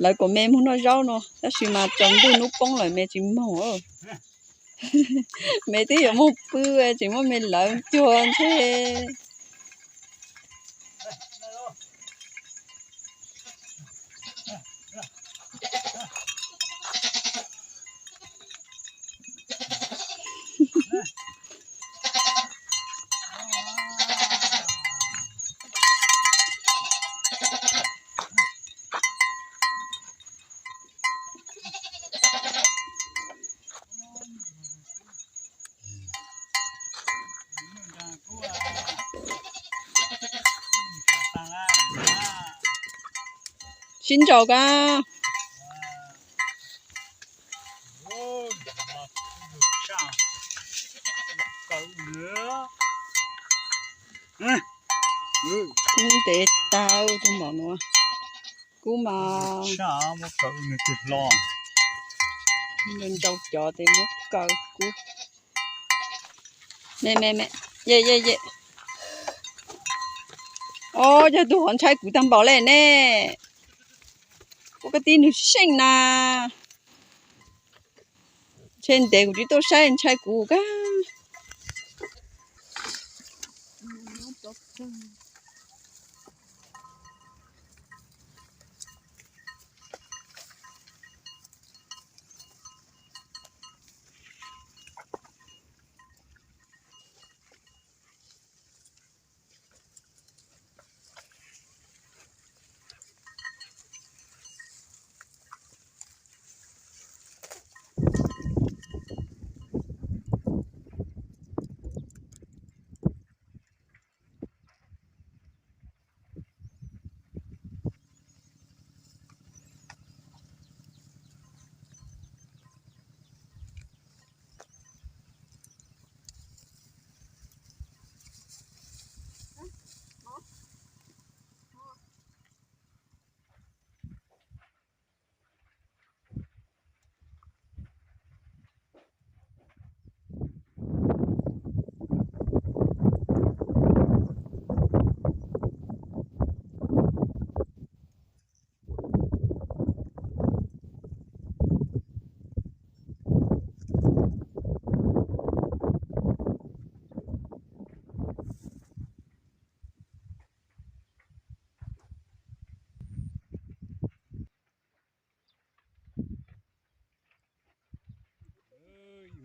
Lawv kom me mus noj zaub no, tab sis mas tsaus ntuj hnub poob lawm me tsis moog. Me twb yuav moog pw, tseem muab me lawv cuag ntshe. Sib nraus kab. Kub ntev tag tus mom nuav. Kub mas nrau cov tes muab kaw kub. Me me me, ye ye ye. Ob, yog tug hov ntshai kuv tag npaum le ne. Ua koj tib nws seej na. Ntshe ntev kuv tsis tuaj saib ntshai kuv kab.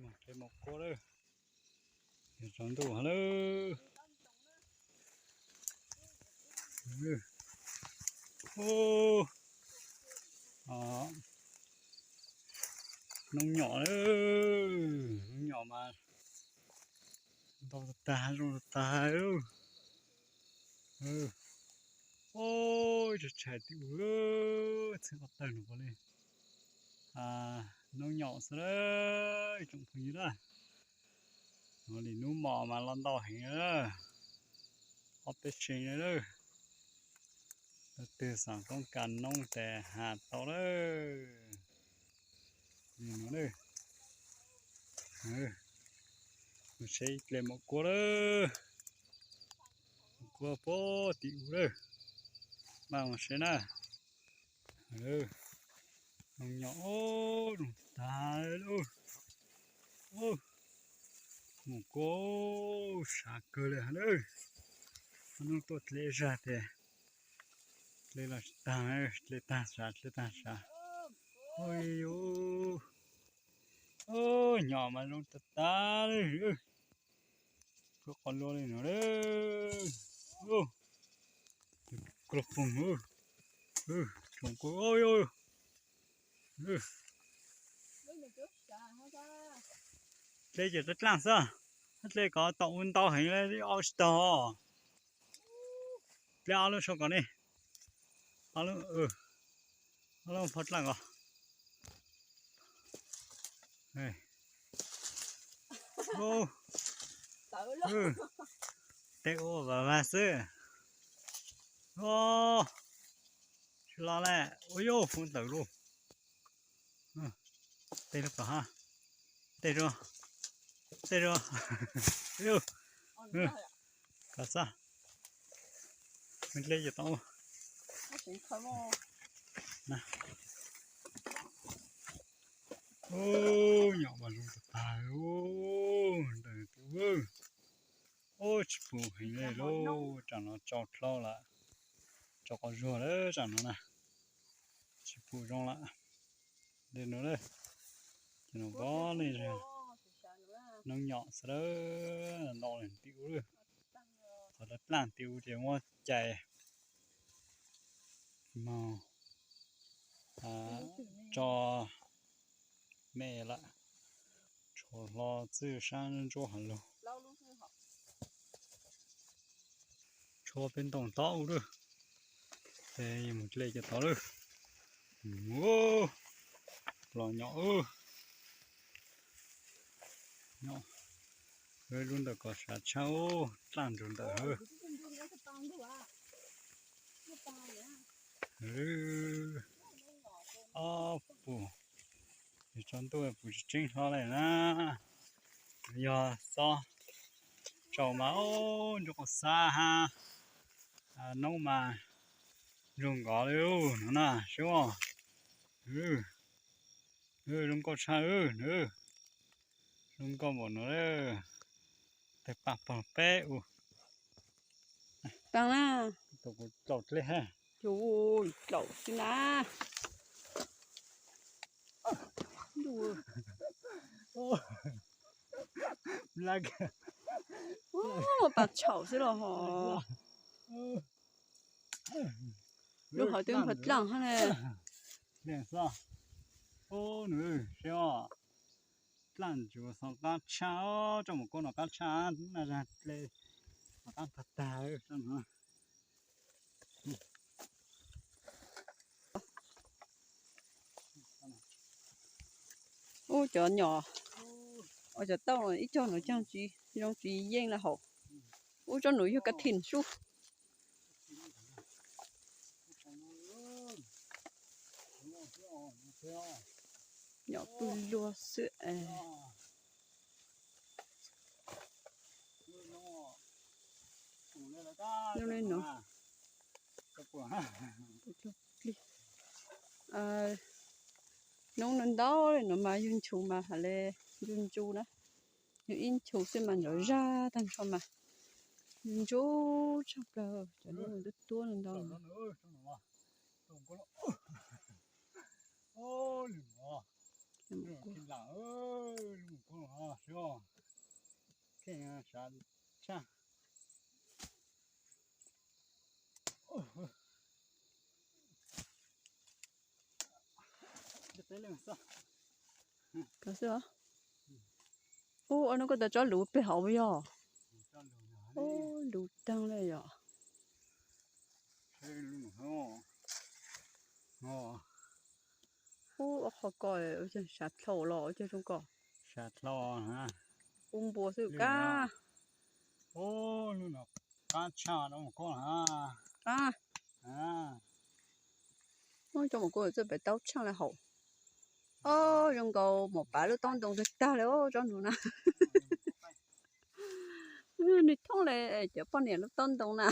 Mus hle mos kua lawm, tsaus ntuj lawm. Noob nyom, noob nyom mas ntau tag tag, zoo tag tag. Ub, tshais tshais tim ub, txheeb qhov tawg no puav leej noob nyom xwb ib tsoom phooj ywg na. Ua li hnub mos mas los ntau heev na, ob peb tsev na. Leej twg xav koob kas noob tes has tau lawm. Mus saib ib dle mos kua lawm, mos kua puag tim ub lawm. Npaj mus saib na. Noob nyom, zoo tag lawm. Mos kua sav kawg li lawm. Noob tuaj dle zag tias dle los tsis tag, dle tag sav, dle tag sav. Ub, nyom mas zoo tag tag li. Kua qos lua li no lawm. Kua poog, tsoom kua. Dle ces dlaab dlaab xwb, dle kom tau ua ntau heev li, ob tsis tau. Dle ob lub sau kom ne, ob lub phau dlaab ko. Tej ua vas vas xwb. Tsis los le, ua yuj foob ntawm lauj. Tej lub ko ha, tej rua, tej rua, yuj, kov xwb. Dle ces tau ua na. Ub, nyom mas zoo tag tag ub, ntawm ub. Ub, tsis pum heev li lauj, tsam no tsau dlhau lawm, tsau qau zuag lawm tsam no na, tsis pum zoo lawm. Li no, ces no pom nej, noob nyom xwb lawm, ntau li nti ub lawm. Qhov dawb dlaaj nti ub ces muab cais mog, tso me lawm, tshuav hlo txwj sab ntsuab hav lug. Tshuav peb ntoo tob ub lawm, ces mus dle cov tod lawm. Los nyom ub, lub ntawm ko sav tshaj ub, dlaaj ntsug ntawm hawb. Ob pum, tsaus ntuj pum tsis tseeb hlo li na. Yog xob tsaus mas ub, ntsuab qau xab hab, noob mas zoo nkauj li no na, saib os. Zoo nkauj tshaj, zoo nkauj npaum no, tawg paj pawg peb ub. Tau na. Tau kuv dlaum dlej hab. Dlaum xwb na. Ua, pas tshaum xwb los ho. Lub hauv twb nphav dlaaj hab ne. Ub, nws saib os, dlaaj ntsuv xov qab tshaj, rau mus koj no qab tshaj, na zag dle xov qab tag tag no. Ub, cov nyom, cov tauj ib co nuav cog tsis zoo tsis yeej li hauv. Ub, tsob nuav yog ka thim sub. Nyom pw luag xwb es. Zoo li no. Noob no ntau li no mas yug nchus mas has le ntsug ntsug na. Yug ib nchus xwb mas nrov zag tag nrho mas ntsug tshaj plaws, cov noob tuab tuab no ntau. Ub, nub koj tas tsob luv peg hauv yog. Ub, luv taag li yog. Ub, ob qho ko ua caag sav dlhau los ua caag zoo ko. Ub, npua xwb kab. Ub, cov mus kuv txawj pem taub tshaaj li hauv. Ob, zoo nkaus maum pav lub taub ntoo tag tag li tsob nuav na. Nwg thoob li cov poj niam lub taub ntoo na.